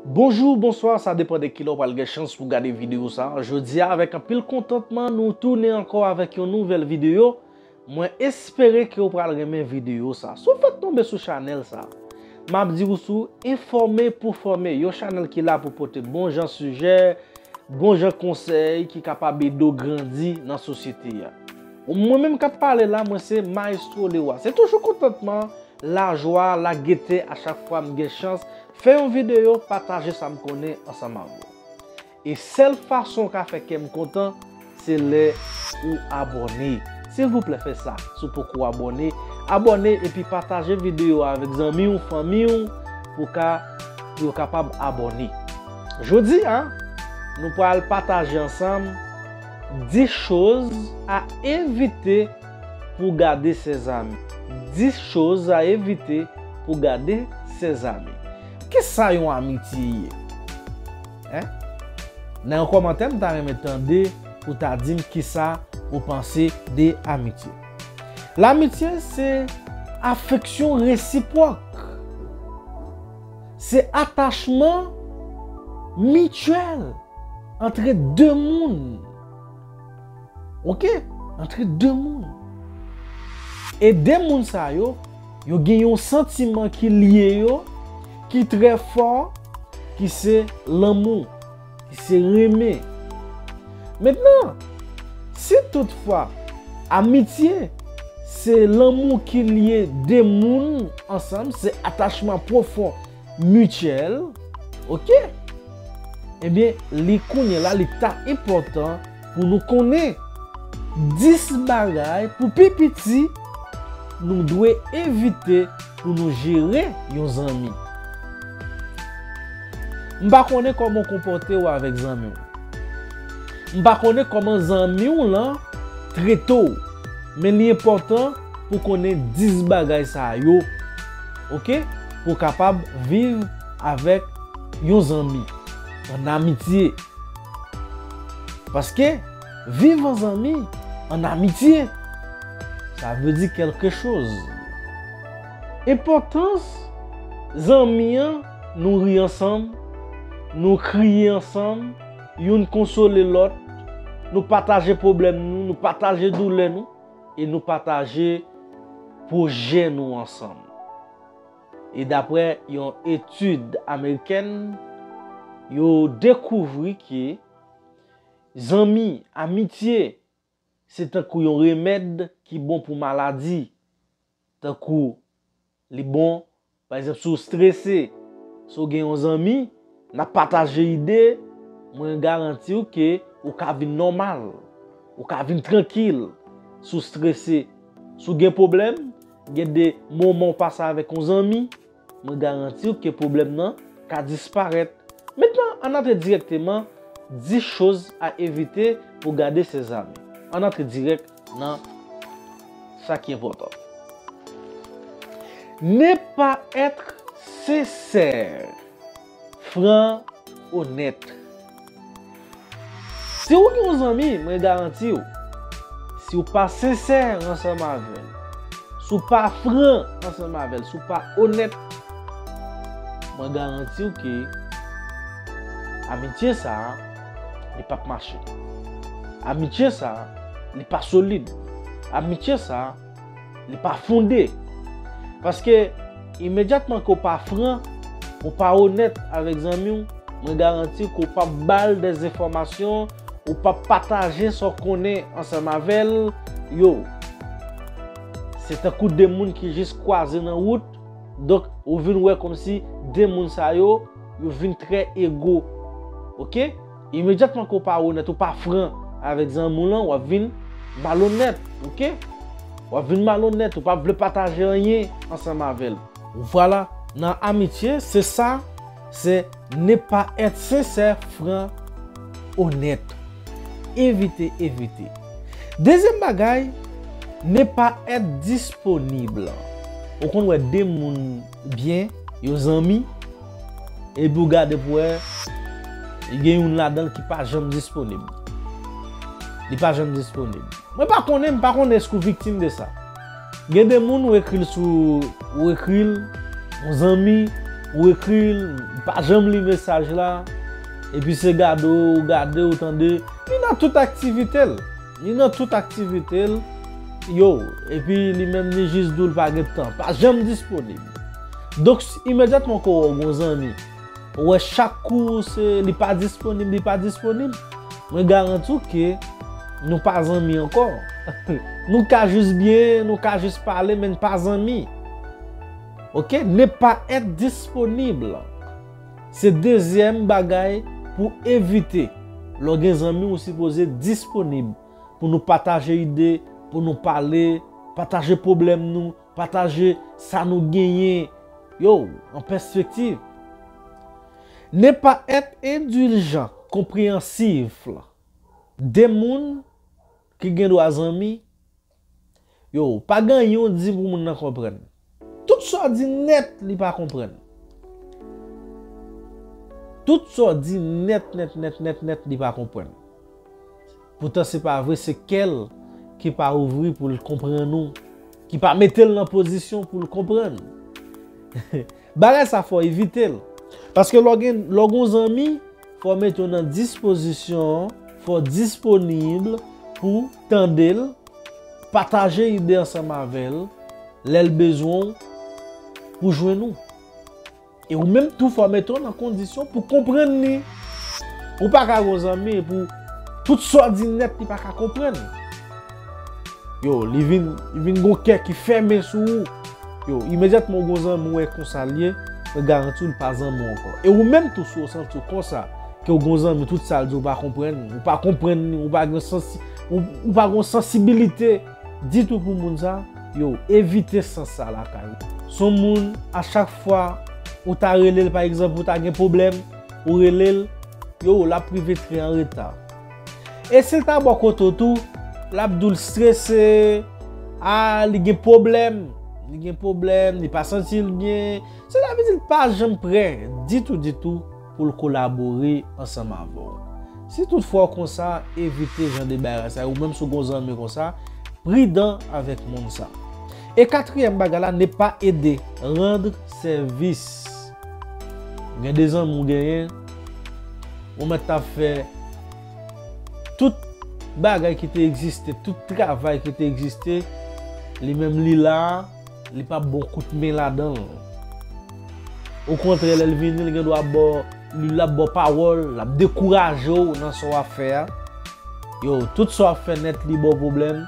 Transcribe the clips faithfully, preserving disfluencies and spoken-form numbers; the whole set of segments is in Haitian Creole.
Bonjou, bonswa, sa depann de kilè w pral gen chans pou gade videyo sa. Jodi a, avèk anpil kontantman, nou tounen ankò avèk yon nouvèl videyo. Mwen espere ke w pral renmen videyo sa. Si w fèk tonbe sou chanèl sa, m ap di w sou Enfòme pou Fòme, yon chanèl ki la pou pote bon jan sijè, bon jan konsèy ki kapab ede w grandi nan sosyete a. Mwen menm k ap pale la, mwen se Maestro Leroy. Se toujou kontantman, lajwa, lagete a chak fwa m gen chans fè yon videyo, pataje sa m konnen ansanm avè w. E sèl fason w ka fè kè m kontan, se lè ou abòne. Silvouplè fè sa, si w poko abòne, abòne epi pataje videyo a avèk zanmi w, fanmi w, pou ka, pou yo kapab abòne. Jodi a, nou pral pataje ansanm dix choses à éviter pour garder ses amis. Dix choses à éviter pour garder ses amis. Kisa yon amitye ye? Hein? Nan yon kòmantè, m ta renmen tande ou ta di m kisa ou panse de amitye. Lamitye se afeksyon resipwòk. Se atachman mityèl antre de moun. Oke? Antre de moun. E de moun sa yo, yo gen yon santiman ki lye yo, ki trè fò, ki se lanmou, ki se renmen. Mentnan, si toutfwa amitye se lanmou ki lye de moun ansanm, se atachman pwofon mityèl, oke? Ebyen, li kounye la, li ta enpòtan pou nou konnen dis bagay pou pi piti nou dwe evite pou nou jere yon zanmi. M pa konnen kòman w konpòte w avèk zanmi w. M pa konnen kòman zanmi w lan trete w, men li enpòtan pou konnen dis bagay sa yo, oke? Pou w kapab viv avèk yon zanmi, an amitye. Paske viv an zanmi, an amitye, sa vle di kèlke choz. Enpòtans zanmi an, nou ri ansanm, nou kriye ansanm, youn konsole lòt, nou pataje pwoblèm nou, nou pataje doulè nou, e nou pataje pwojè nou ansanm. E daprè yon etid amerikèn, yo dekouvri ke zanmi, amitye, se tankou yon remèd ki bon pou maladi. Tankou li bon, pa egzanp, si w strese, si w gen yon zanmi, n ap pataje ide, mwen garanti w ke ou ka vin nòmal, ou ka vin trankil. Si w strese, si w gen pwoblèm, gen de moman w pase avèk yon zanmi, mwen garanti w ke pwoblèm nan ka disparèt. Mentnan, ann antre dirèkteman, dix choses à éviter pour garder ses amis. Ann antre dirèk nan sa ki enpòtan. Ne pas être sincère, franc, honnête. Si w gen yon zanmi, mwen garanti w, si w pa sensè ansanm avè l, si w pa fran ansanm avè l, si w pa onèt, mwen garanti w ke amitye sa a, li p ap mache. Amitye sa a, li pa solid. Amitye sa a, li pa fonde. Paske imedyatman ke w pa fran, ou pa onèt avèk zanmi w, mwen garanti ke w p ap ba l dèzenfòmasyon, ou p ap pataje sa w konnen ansanm avè l, yo. Se tankou de moun ki jis kwaze nan wout, donk ou vin wè kòmsi de moun sa yo, yo vin trè ego. Oke? Imedyatman ke w pa onèt, ou pa fran avèk zanmi w lan, w ap vin malonèt, oke? W ap vin malonèt, ou p ap vle pataje anyen ansanm avè l. Vwala, nan amitye, se sa, se ne pas être sincère, franc, honnête. Evite, evite. Dezyèm bagay, ne pas être disponible. Ou konn wè de moun byen, yo zanmi, epi w gade pou wè, gen youn ladan l ki pa janm disponib. Li pa janm disponib. Mwen pa konnen, m pa konnen èske w viktim de sa. Gen de moun ou ekri l sou, ou ekri l, yon zanmi, ou ekri l, li pa janm li mesaj la, epi se gade w, gade w, tande, li nan tout aktivite l. Li nan tout aktivite l, yo, epi li menm li jis di w l pa gen tan, pa janm disponib. Donk, s- imedyatman ke w wè w gon zanmi, ou wè chak kou se li pa disponib, li pa disponib, mwen garanti w ke nou pa zanmi ankò. Nou ka jis byen, nou ka jis pale, men n pa zanmi. Ok? Ne pas être disponible. Se dezyèm bagay pou evite. Lè w gen zanmi, ou sipoze disponib pou nou pataje ide, pou nou pale, pataje pwoblèm nou, pataje sa nou genyen. Yo, an pèspektiv. Ne pas être indulgent, konpreyansif. De moun ki gen dwa zanmi, yo, pa gen anyen w di pou moun nan konprann. Tout sa w di nèt, li pa konprann. Tout sa w di nèt, nèt, nèt, nèt, nèt, li pa konprann. Poutan se pa vre, se kè l ki pa ouvri pou l konprann ou, ki pa mete l nan pozisyon pou l konprann. Bagay sa fò evite l. Paske lè w gen, lè w gon zanmi, fò w mete w nan dispozisyon, fò w disponib pou tande l, pataje ide ansanm avè l, lè l bezwen w, pou jwenn ou. E ou menm tou fò w mete w nan kondisyon pou konprann li. Ou pa ka gon zanmi pou tout sa w di nèt li pa ka konprann. Yo, li vin, li vin gon kè ki fèmen sou ou. Yo, imedyatman w gon zanmi w wè konsa l ye, mwen garanti w li pa zanmi w ankò. E ou menm tou si w santi w konsa, ke w gon zanmi tout sa l di w pa konprann, ou pa konprann li, ou pa gen sansi, ou, ou pa gon sansibilite ditou pou moun sa, yo, evite sans sa lakay ou. Se yon moun, a chak fwa ou ta rele l, pa egzanp, ou ta gen pwoblèm, ou rele l, yo, l ap rive trè an reta. E si l ta bò kote w tou, l ap di w l strese, a, li gen pwoblèm, li gen pwoblèm, li pa santi l byen. Sela vle di l pa janm prè ditou, ditou pou l kolabore ansanm avè w. Si toutfwa w konsa, evite jan de bagay sa yo. Ou menm si w gon zanmi konsa, pridan avèk moun sa. E katriyèm bagay la, ne pas aider, rendre service. Gen de zanmi w genyen, ou mèt t ap fè tout bagay ki te egziste, tout travay ki te egziste, li menm li la, li p ap ba w kout men ladan l. Okontrè, lè l vini, li gen dwa ba w, li, l ap ba w pawòl, l ap dekouraje w nan sa w ap fè a. Yo, tout sa w ap fè nèt, li ba w pwoblèm,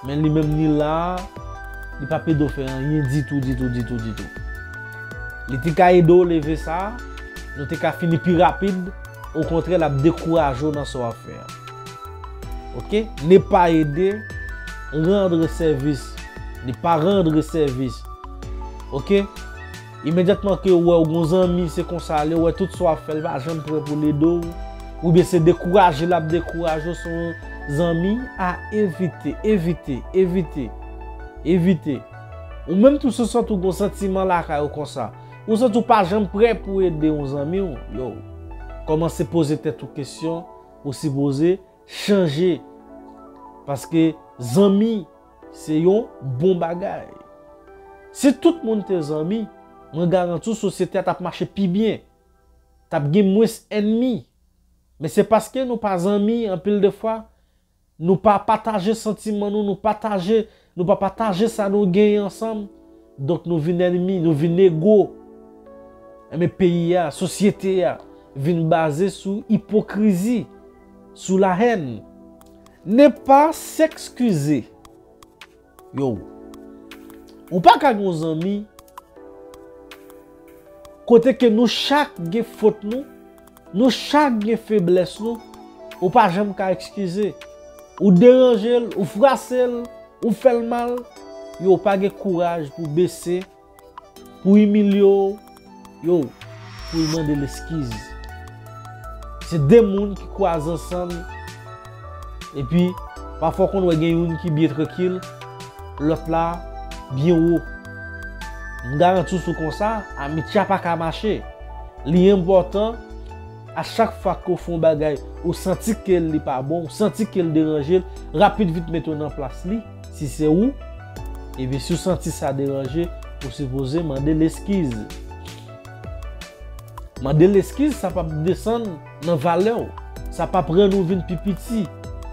men li menm li la, li p ap ede w fè anyen ditou, ditou, ditou, ditou. Li te ka ede w leve sa, nou te ka fini pi rapid, okontrè, l ap dekouraje w nan sa w ap fè a. Ok? Ne pas aider, rendre service. Ne pas rendre service. Ok? Imedyatman ke w wè w gon zanmi, se konsa l ye, w wè tout sa w ap fè, l pa janm prè pou l ede w, oubyen se dekouraje l ap dekouraje w, se yon zanmi a evite, evite, evite, evite. Ou menm tou si w santi w gon santiman lakay ou konsa, ou santi w pa janm prè pou ede yon zanmi w, yo, kòmanse poze tèt ou kesyon, ou sipoze chanje. Paske zanmi, se yon bon bagay. Si tout moun te zanmi, mwen garanti w sosyete a t ap mache pi byen. T ap gen mwens ènmi. Men se paske nou pa zanmi, anpil de fwa, nou pa pataje santiman nou, nou pataje, nou pa pataje sa nou genyen ansanm. Donk nou vin ènmi, nou vin ego. Enben peyi a, sosyete a, vin baze sou ipokrizi, sou la haine. Ne pas s'excuser. Yo, ou pa ka gen yon zanmi kote ke nou chak gen fot nou, nou chak gen feblès nou, ou pa janm ka eskize. Ou deranje l, ou frase l, ou fè l mal, yo, ou pa gen kouraj pou bese, pou imilye w, yo, pou l mande l eskiz. Se de moun ki kwaze ansanm, epi pafwa w konn wè gen youn ki byen trankil, lòt la byen wo. M garanti w sou konsa, amitye a pa ka mache. Li enpòtan, a chak fwa ke w fè yon bagay, ou santi ke li pa bon, ou santi ke l deranje l, rapid vit mete w nan plas li, si se ou, epi si w santi sa deranje, ou sipoze mande l eskiz. Mande l eskiz, sa p ap desann nan valè w. Sa p ap rann ou vin pi piti.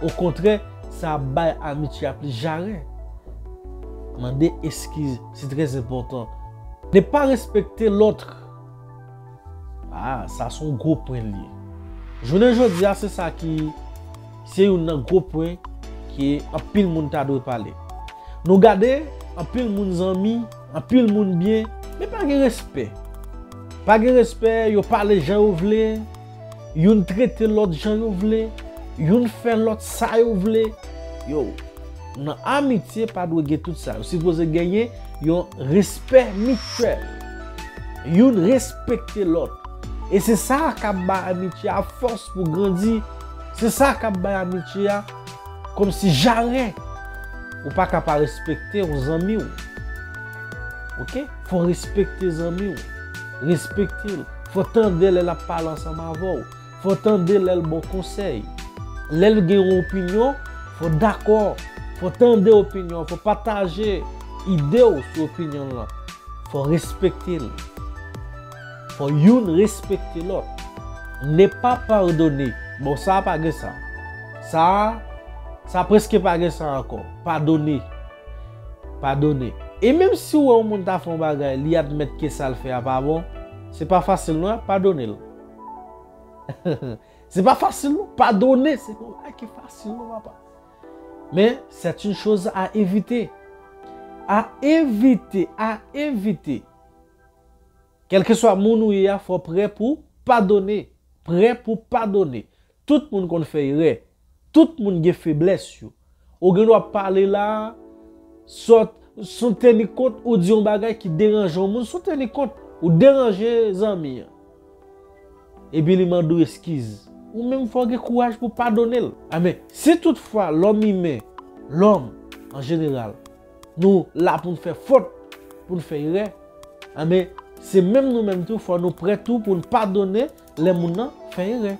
Okontrè, sa ap bay amitye a plis jarè. Mande eskiz, se trè enpòtan. Ne pas respecter l'autre. Ah, sa se yon gwo pwen li ye. Jounen jodi a, se sa ki, se youn nan gwo pwen ke anpil moun ta dwe pale. Nou gade, anpil moun zanmi, anpil moun byen, men pa gen respè. Pa gen respè, yo pale jan yo vle, youn trete lòt jan yo vle, youn fè lòt sa yo vle. Yo, nan amitye pa dwe gen tout sa. Yo sipoze genyen yon respè mityèl. Youn respekte lòt. E se sa k ap bay amitye a fòs pou grandi. Se sa k ap bay amitye a kòmsi jarè. Ou pa ka pa respekte yon zanmi w. Oke? Fò w respekte zanmi w. Respekte l. Fò w tande lè l ap pale ansanm avè w. Fò w tande lè l ba w konsèy. Lè l gen yon opinyon, fò w dakò. Fò w tande opinyon an, fò w pataje ide w sou opinyon l lan. Fò w respekte l. Fò youn respekte lòt. Ne pas pardonner. Bon, sa a pa gen sa. Sa a, sa prèske pa gen sa ankò. Padone. Padone. E menm si w wè yon moun ta fè yon bagay, li admèt ke sa l fè a pa bon, se pa fasil non, padone l. Se pa fasil non. Padone, se pa yon bagay ki fasil non, papa. Men, c'est une chose à éviter. À éviter, à éviter. Kèlkeswa moun ou ye a, fò w prè pou padone. Prè pou padone. Tout moun konn fè erè. Tout moun gen feblès yo. Ou gen dwa pale la, sòt, san teni kont, ou di yon bagay ki deranje yon moun, san teni kont, ou deranje zanmi an. Epi li mande w eskiz. Ou menm fò w gen kouraj pou padone l. Amen. Si toutfwa lòm imen, lòm an jeneral, nou la pou n fè fòt, pou n fè erè, amen, se menm nou menm tou, fò nou prè tou pou n padone lè moun nan fè erè.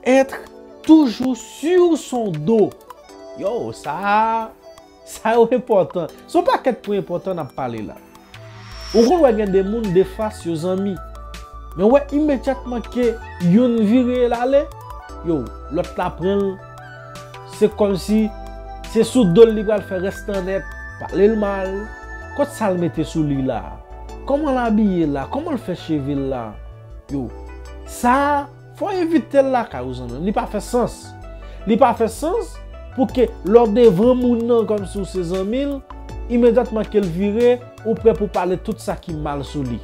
Être toujours sur son dos. Yo, sa, sa yo enpòtan. Se yon pakèt pwen enpòtan n ap pale la. Ou konn wè gen de moun, defwa, se yo zanmi. Men wè, imedyatman ke youn vire l ale, yo, lòt la pran l. Se kòmsi se sou do l li pral fè rès tan nèt. Pale l mal. Kot sa l mete sou li la? Kòman l abiye la? Kòman l fè cheve l la? Yo, sa, fò w evite l lakay ou zanmi m. Li pa fè sans. Li pa fè sans pou ke lè w devan moun nan kòmsi w se zanmi l, imedyatman ke l vire, ou prè pou pale tout sa ki mal sou li.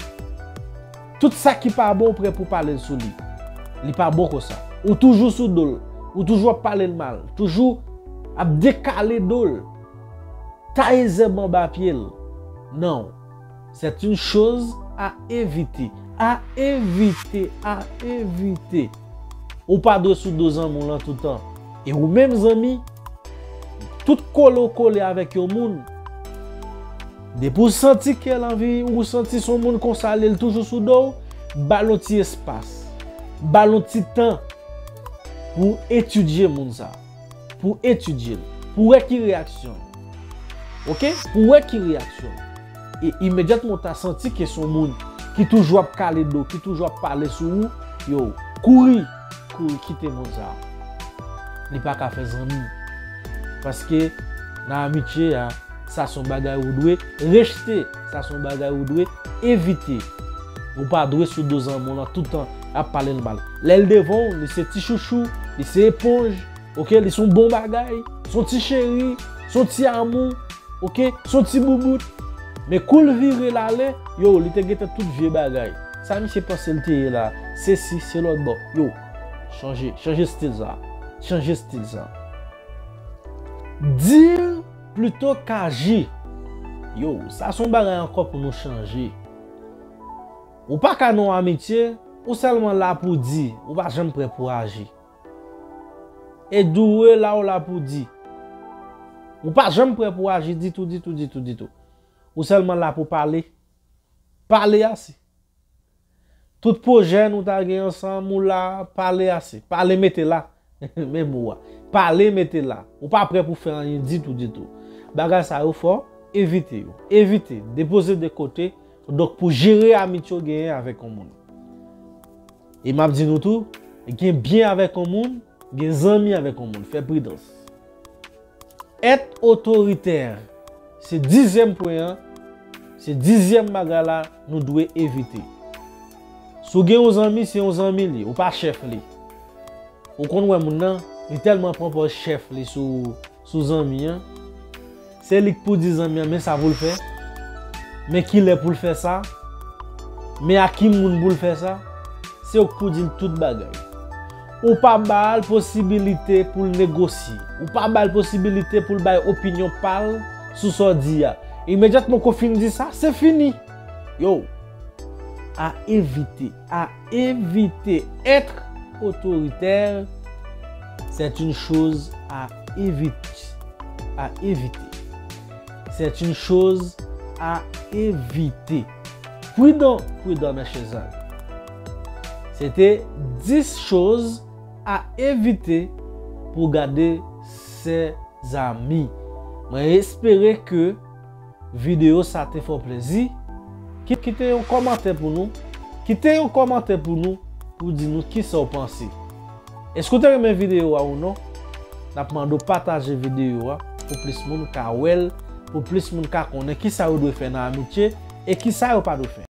Tout sa ki pa bon, ou prè pou pale l sou li. Li pa bon konsa. Ou toujou sou do l. Ou toujou ap pale l mal. Toujou ap dekale do l. Taye zèb anba pye l. Non. C'est une chose à éviter. À éviter, à éviter. Ou pa dwe sou do zanmi w lan toutan. E ou menm zanmi, tout kole w kole avèk yon moun, depi w santi ke l anvi, ou santi se yon moun konsa l ye, l toujou sou do w, ba l yon ti espas. Ba l yon ti tan pou etidye moun sa. Pou etidye l. Pou wè ki reyaksyon l. Oke? Pou wè ki reyaksyon l. E imedyatman w ta santi ke se yon moun ki toujou ap kale do, ki toujou ap pale sou ou, yo, kouri, kouri kite moun sa a. Li pa ka fè zanmi. Paske nan amitye a, sa se yon bagay ou dwe rejte, sa se yon bagay ou dwe evite. Ou pa dwe sou do zanmi w lan toutan ap pale l mal. Lè l devan w, li se ti chouchou, li se eponj, oke, li se yon bon bagay, se yon ti cheri, se yon ti amou, oke, se yon ti boubout. Men kou l vire l ale, yo, li te gentan tout vye bagay. Sa misye panse l te ye la, se si, se lòt bò. Yo, chanje, chanje stil sa. Chanje stil sa. Dire plutôt qu'agir. Yo, sa se yon bagay ankò pou nou chanje. Ou pa ka nan yon amitye, ou sèlman la pou di, ou pa janm prè pou aji. E dure la ou la pou di. Ou pa janm prè pou aji ditou, ditou, ditou, ditou. Ou sèlman la pou pale. Pale ase. Tout pwojè nou ta gen ansanm, ou la, pale ase. Pale mete la. Menm ou a. Pale mete la. Ou pa prè pou fè anyen ditou, ditou. Bagay sa yo fò evite yo. Evite. Depoze de kote. Donk pou jere amitye w genyen avèk yon moun. E m ap di nou tou, gen byen avèk yon moun, gen zanmi avèk yon moun. Fè pridans. Èt otoritè, se dizyèm pwen an, se dizyèm bagay la nou dwe evite. Si w gen yon zanmi, se yon zanmi li, ou pa chèf li. Ou konn wè moun nan, li tèlman pran pòz chèf li sou, sou zanmi an. Se li k pou di zanmi an, men sa pou l fè, men kilè pou l fè sa, men ak ki moun pou l fè sa. Se ou k pou di l tout bagay. Ou pa ba l posibilite pou l negosye. Ou pa ba l posibilite pou l bay opinyon pa l sou sa w di a. Imedyatman ke w fin di sa, se fini. Yo, à éviter, à éviter. Être autoritaire, c'est une chose à éviter. À éviter. C'est une chose à éviter. Pridan, pridan, mes chers amis. Se te dis choz a evite pou gade Sèzami. Mwen espere ke videyo sa te fè w plezi. Ki-, kite yon kòmantè pou nou. Kite yon kòmantè pou nou, pou di nou kisa w panse. Èske w te renmen videyo a ou non? N ap mande w pataje videyo a pou plis moun ka wè l, pou plis moun ka konnen kisa yo dwe fè nan amitye e kisa yo pa dwe fè.